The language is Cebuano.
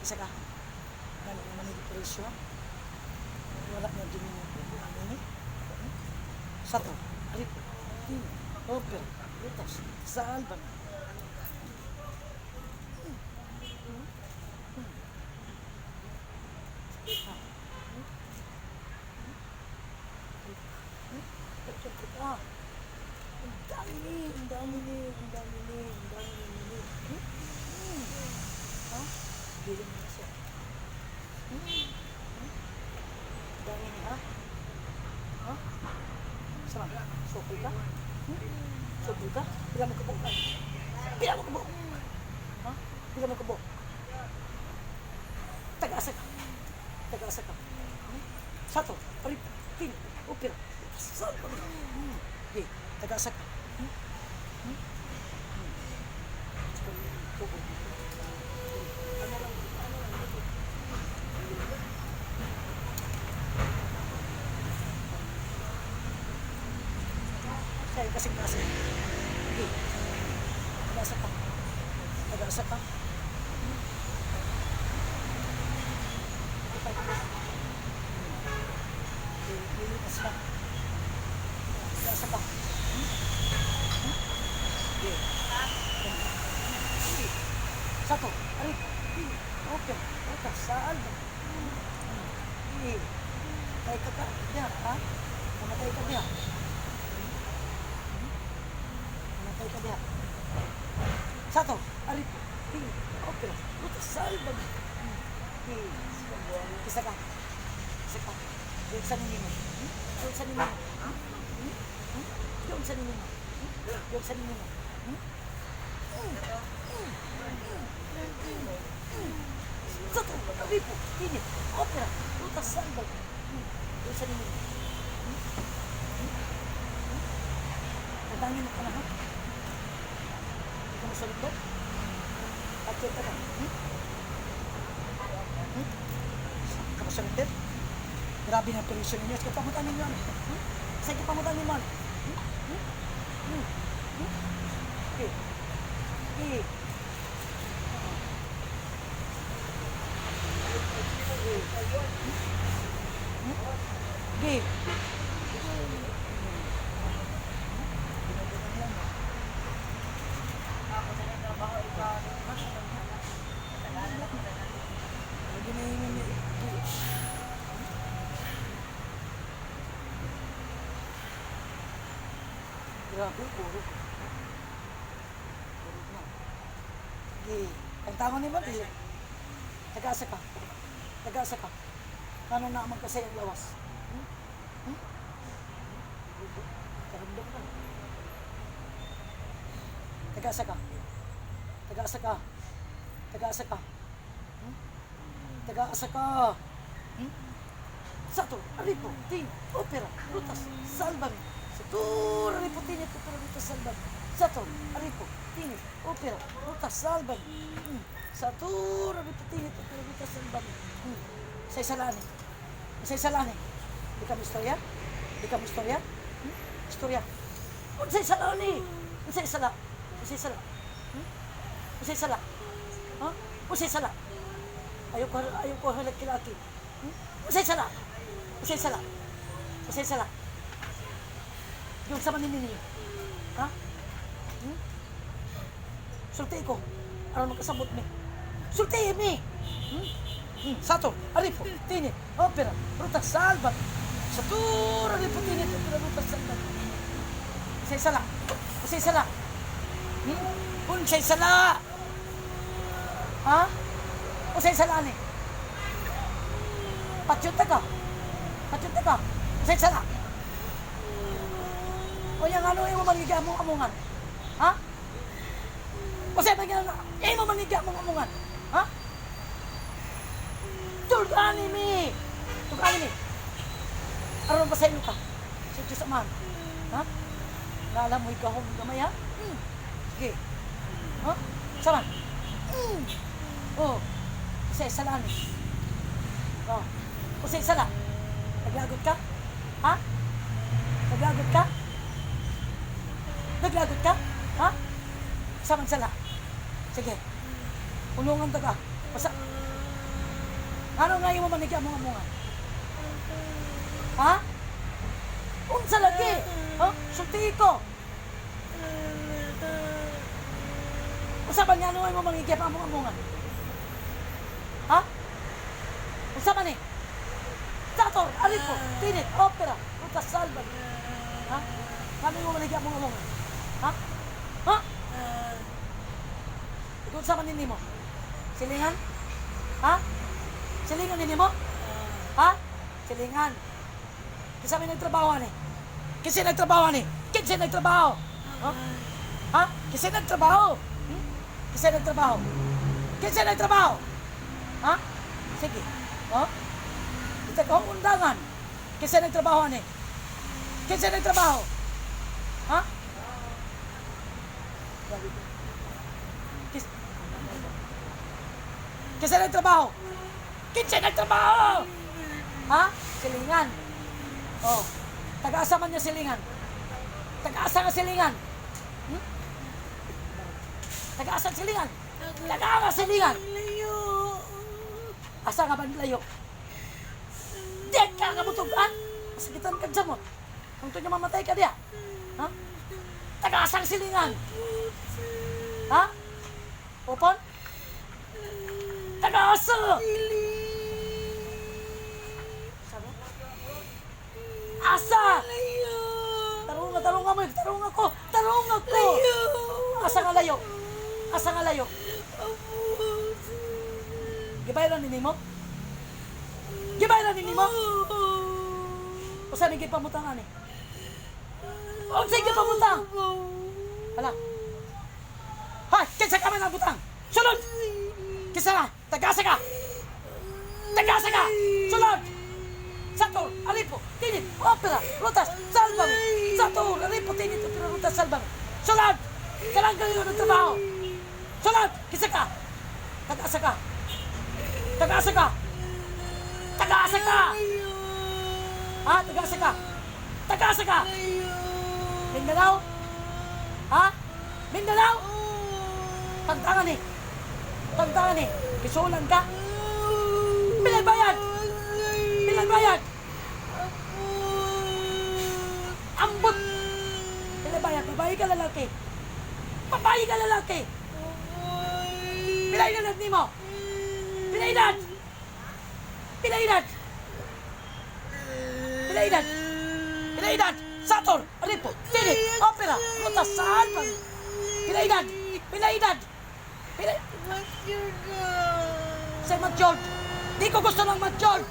Isa ka. Gani naman yung presyo. Wala na din yung ano ni. Sato, Ripo, Tino, Opera, Lutas, sa Alban. Ah, ang dami, ang dami ni, ang dami ni, ang dami ni. Hmm? Hmm. Ha? Bili mo na siya. Hmm. Hmm? Ang dami ni, ha? Ha? Sama, sukol ka? Hmm? Sukol ka? Pila mo kabuok? Pila mo kabuok? Ha? Pila mo kabuok? Taga-asa ka. Taga-asa ka. Hmm? Sato, parip, pin, opera. Saan ba? Hmm. Di, taga-asa ka. Hmm? Hmm? Hmm. Tubo. Ano lang, ano lang, ito. Kaya kasing kasi. Di. Taga-asa ka. Taga-asa ka. Hmm. Lilipas ka. Taga-asa ka. Hmm? Hmm? Di. Di. Sato, arik, di, okay, okay, sa alba. Di. Tay ka ka, diya, ha? Namatay ka diya. Hmm? Namatay ka diya. Sato, arik, di, okay, okay, sa alba. Di. Isa ka. Isa ka. Yung sa ninyo. Hmm? Yung sa ninyo. Hmm? Hmm? Yung sa ninyo. Hmm? Yung sa ninyo. Hmm? Sato, Ripo, Tini, Opera, Ruta Sandal. Yung sa ninyo. Hmm? Hmm? Hmm? Nadangin mo ka na, ha? Hindi ka masalito? Patyo ka na. Hmm? Hmm? Kamusalito? Grabe na turisyon ninyo. Sige, pamutan ninyo. Ano? Hmm? Sige, pamutan ninyo. Ano? Hmm? Hmm? Hmm? Hmm? Okay. Okay. Okay. Grabe, puro. Puro na. Okay. Ang tangon ni mo, di. Taga-asa ka. Taga-asa ka. Paano naman kasi ang lawas? Hmm? Hmm? Karamdam ka. Taga-asa ka. Taga-asa ka. Taga-asa ka. Hmm? Taga-asa ka. Hmm? Sato, Aripo, Tin, Opera, Rutas, Salvame. Sato, Aripo, Tin, Opera, Rutas, Salvame. Sato, Aripo, Tin, Opera, Rutas, Salvame. Hmm. Sato, Aripo, Tin, Opera, Rutas, Salvame. Hmm. Sa isalani. Sa isalani. Di ka mo istorya? Di ka mo istorya? Hmm? Istorya. Unsa isalani? Unsa isala? Unsa isala? Hmm? Unsa isala? Ha? Unsa isala? Ayaw ko halak kilaki. Hmm? Unsay sala? Unsay sala? Unsay sala? Yung sa maninini. Ha? Hmm? Sulti ko. Aron magkasabot mi. Sulti mi. Hmm? Hmm. Sato, Aripo, Tini, Opera, Ruta Salva. Sato, Aripo, Tini, Opera, Ruta Salva. Unsay sala? Unsay sala? Hmm? Unsay sala? Ha? Unsay sala ni? Patyunta ka. Patyunta ka. Unsay sala? O yang ano imo manigya mong amungan? Ha? Unsay man nga imo manigya mong amungan? Ha? Tulgani mi. Tulgani mi. Aron pa sa iyo ka. Sa Diyos Amahan. Ha? Naalam mo'y gahom gamay ha? Hmm. Sige. Ha? Sama. Hmm. Oh. Unsay sala ni? Oh. Unsay sala? Naglagot ka? Ha? Naglagot ka? Naglagot ka? Ha? Samang sala. Sige. Ulungan ta ka. Basta. Ano nga imo manigya among-amongan? Ha? Unsa lagi? Ha? Sulti ko. Unsa ba nga ano imo manigya pa among-amongan? Ha? Unsa man ni? Sator, Aripo, Tinit, Opera, Ruta Salva. Ha? Ano imo manigya among-amongan? Ha? Ha? Ikaw sa man nimo? Silingan? Ha? Silingan nini mo? Ha? Silingan. Kasi may nagtrabaho ani. Kasi nagtrabaho ani. Kasi nagtrabaho. Ha? Ha? Kasi nagtrabaho. Hmm? Kasi nagtrabaho. Kasi nagtrabaho. Ha? Sige. Ha? Ita ko undangan. Kasi nagtrabaho ani. Kasi nagtrabaho. Ha? Kasi nagtrabaho. Kinsa nagtrabaho? Ha? Silingan. Oh. Taga-asa man niya silingan. Taga-asa nga silingan. Hmm? Taga-asa silingan. Taga-asa silingan. Layo. Asa nga ba layo? Diyan ka nga mutugan. Masakitan ka samot. Kung ito niya mamatay ka diya. Ha? Taga-asang silingan. Ha? Upon? Taga-asa! Sabi? Asa! Layo. Tarunga, tarunga mo, tarunga ko, tarunga ko! Layo. Asa nga layo? Asa nga layo? Abot. Gibayran ni mo? Gibayran ni mo? Usa ni gipamutang ani? Unsa gipamutang? Hala. Hay, kinsa ka man ang butang? Sulod! Kinsa na? Tagasa ka! Tagasa ka! Sulod! Sator, Alipo, Tinit, Opera, Rutas, Salvame! Sator, Alipo, Tinit, Opera, Rutas, Salvame! Sulod! Kailangan gawin ng trabaho! Sulod! Kinsa ka! Tagasa ka! Tagasa ka! Tagasa ka! Ha? Tagasa ka! Tagasa ka! Mindanao? Ha? Mindanao? Tagtangan eh. Tagtangan eh. Kisulan ka. Pilay bayad! Pilay bayad! Ambot! Pilay bayad. Babae ka lalaki. Babae ka lalaki. Pilay edad nimo. Pilay edad. Pilay edad. Pilay edad. Pilay edad. Sator, Aripo, Tinit, Opera, Ruta, Salvan. Pilay edad. Pilay edad. Pilay. Mature ka. Sa matured. Di ko gusto ng matured.